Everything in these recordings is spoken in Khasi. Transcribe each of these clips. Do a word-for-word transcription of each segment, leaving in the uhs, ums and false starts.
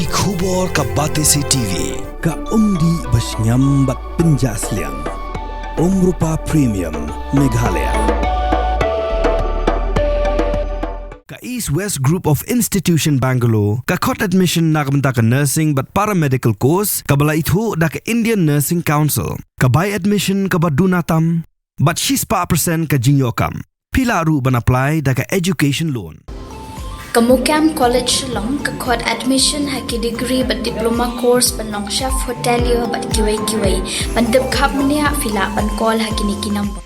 Ki khubor ka Batesi T V. Ka umdih ba shngiam bad pynjah sliang. Umrupa Premium, Meghalaya. Ka East West Group of Institution Bangalore, ka khot admission na ka bynta ka nursing bad paramedical course, kaba la ithuh da ka Indian Nursing Council. Ka bai admission kaba duna tam, bad shispah percent ka jingïoh kam. Phi lah ruh ban apply da ka education loan. Ka Mukam College Shillong ka khot admission ha ki degree bad diploma course ban long chef hotelier bad kiwei kiwei. Ban tip khapmniah phi lah ban call ha kine ki number.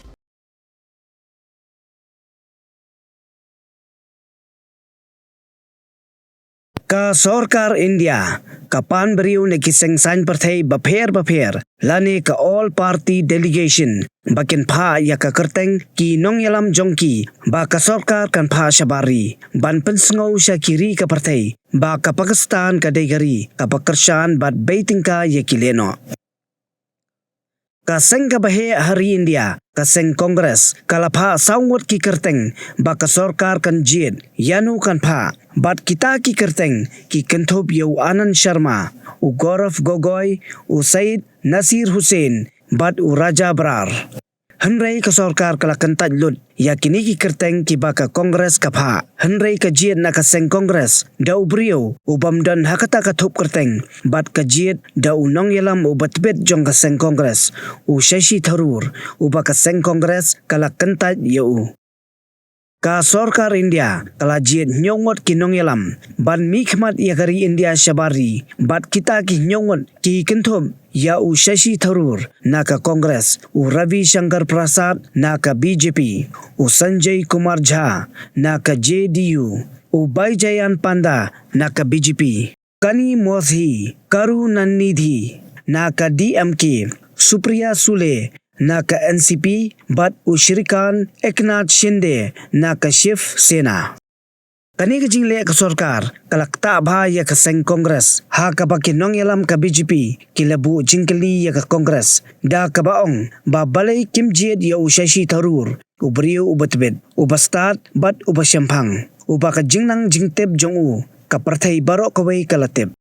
Ka sorkar India, ka pan briew ne ki seng saiñ pyrthei bapher bapher, lane ka All Party Delegation, ba kin phah ïa ka kyrteng ki nongïalam jong ki, ba ka sorkar kan phah shabar ri, ban pynsngew sha ki ri ka pyrthei, ba ka Pakistan ka dei ka ri, kaba kyrshan bad bei tyngka ïa ki lehnoh. Ka seng kaba heh ha ri India, ka seng Congress, ka la phah saw ngut ki kyrteng, ba ka sorkar kan jied, ïano kan phah, bad kita ki kyrteng, ki kynthup ïa u Anand Sharma, u Gaurav Gogoi, u Syed Naseer Hussain, bad u Raja Brar. Hynrei ka sorkar ka la kyntait lut, ïa kine ki kyrteng kiba ka Congress ka phah. Hynrei ka jied na ka seng Congress, da u briew, u bym don ha kata ka thup kyrteng, bad ka jied, da u nongïalam uba tbit jong ka seng Congress, u Shashi Tharoor, uba ka seng Congress, ka la kyntait ïa u. Ka sorkar India, ka la jied hynñiew ngut ki nongïalam, ban mihkhmat ïa ka ri India shabar ri, bad kita ki hynñiew ngut, ki kynthup, ïa u Shashi Tharoor, na ka Congress, u Ravi Shankar Prasad, na ka B J P, u Sanjay Kumar Jha, na ka J D U, u Baijayant Panda, na ka B J P, Kani Mothi, Karunanidhi, na ka D M K, Supriya Sule, na ka N C P, bad u Shrikant Eknath Shinde, na ka Shiv Sena. Kane ka jingleh ka sorkar, ka la ktah bha ïa ka seng Congress, ha kaba ki nongïalam ka B J P, ki la buh jingkylli ïa ka Congress, da kaba ong, ba balei kim jied ïa u Shashi Tharoor, u briew uba tbit, uba stad, bad uba shemphang, uba ka jingnang jingtip jong u, ka pyrthei baroh kawei ka la tip.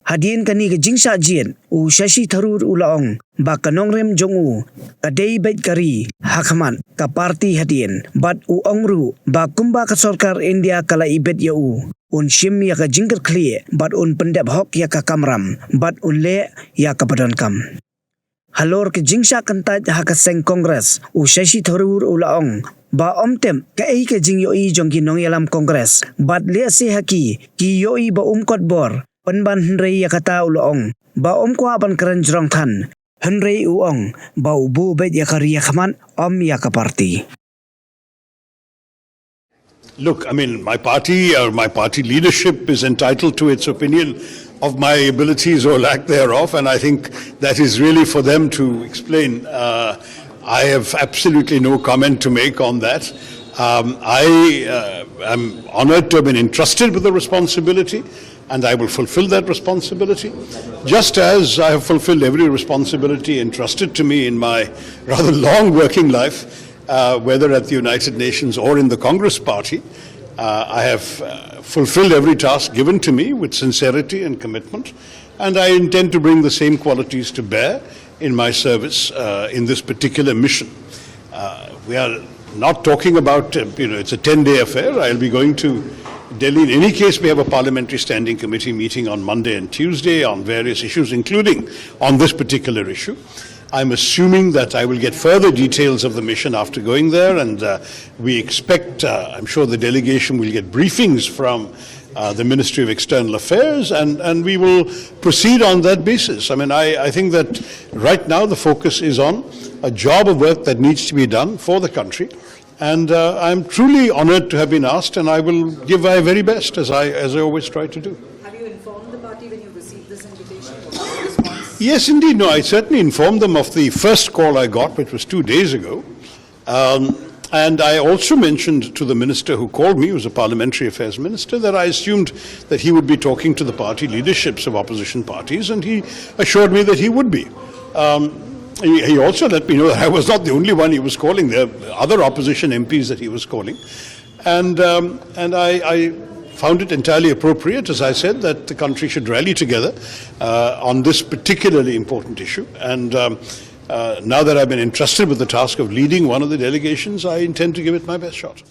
Hadien kane ka jingshah jied, u Shashi Tharoor u la ong, ba ka nongrim jong u, ka dei beit ka ri, hakhmat, ka party hadien, bad u ong ruh, ba kumba ka sorkar India ka la ibit ïa u, un shim ïa ka jingkyrkhlieh, bad un pyndep hok ïa ka kamram, bad un leh, ïa kaba donkam. Halor ka jingshah kyntait ha ka seng Congress, u Shashi Tharoor u la ong, ba ym tip, kaei ka jingïohi jong ki nongïalam Congress, bad lehse ha ki, ki ïohi ba um kot bor, pynban hynrei ïa kata u la ong, ba um kwah ban kren jrong than, hynrei u ong, ba u buh beit ïa ka ri hakhmat, ym ïa ka party. Look, I mean, my party or my party leadership is entitled to its opinion of my abilities or lack thereof, and I think that is really for them to explain. Uh, I have absolutely no comment to make on that. Um, I uh, am honored to have been entrusted with the responsibility, and I will fulfill that responsibility, just as I have fulfilled every responsibility entrusted to me in my rather long working life, uh, whether at the United Nations or in the Congress Party. Uh, I have uh, fulfilled every task given to me with sincerity and commitment, and I intend to bring the same qualities to bear in my service uh, in this particular mission. Uh, we are not talking about, uh, you know, it's a ten day affair. I'll be going to Delhi. In any case, we have a parliamentary standing committee meeting on Monday and Tuesday on various issues, including on this particular issue. I'm assuming that I will get further details of the mission after going there, and uh, we expect, uh, I'm sure the delegation will get briefings from uh, the Ministry of External Affairs, and, and we will proceed on that basis. I mean, I, I think that right now the focus is on a job of work that needs to be done for the country, and uh, I'm truly honored to have been asked, and I will give my very best, as I, as I always try to do. Have you informed the party when you received this invitation? What was the response? Yes, indeed. No, I certainly informed them of the first call I got, which was two days ago. Um, and I also mentioned to the minister who called me, who was a parliamentary affairs minister, that I assumed that he would be talking to the party leaderships of opposition parties, and he assured me that he would be. Um, he, he also let me know that I was not the only one he was calling. There were other opposition M Ps that he was calling. And, um, and I, I found it entirely appropriate, as I said, that the country should rally together uh, on this particularly important issue. And um, uh, now that I've been entrusted with the task of leading one of the delegations, I intend to give it my best shot.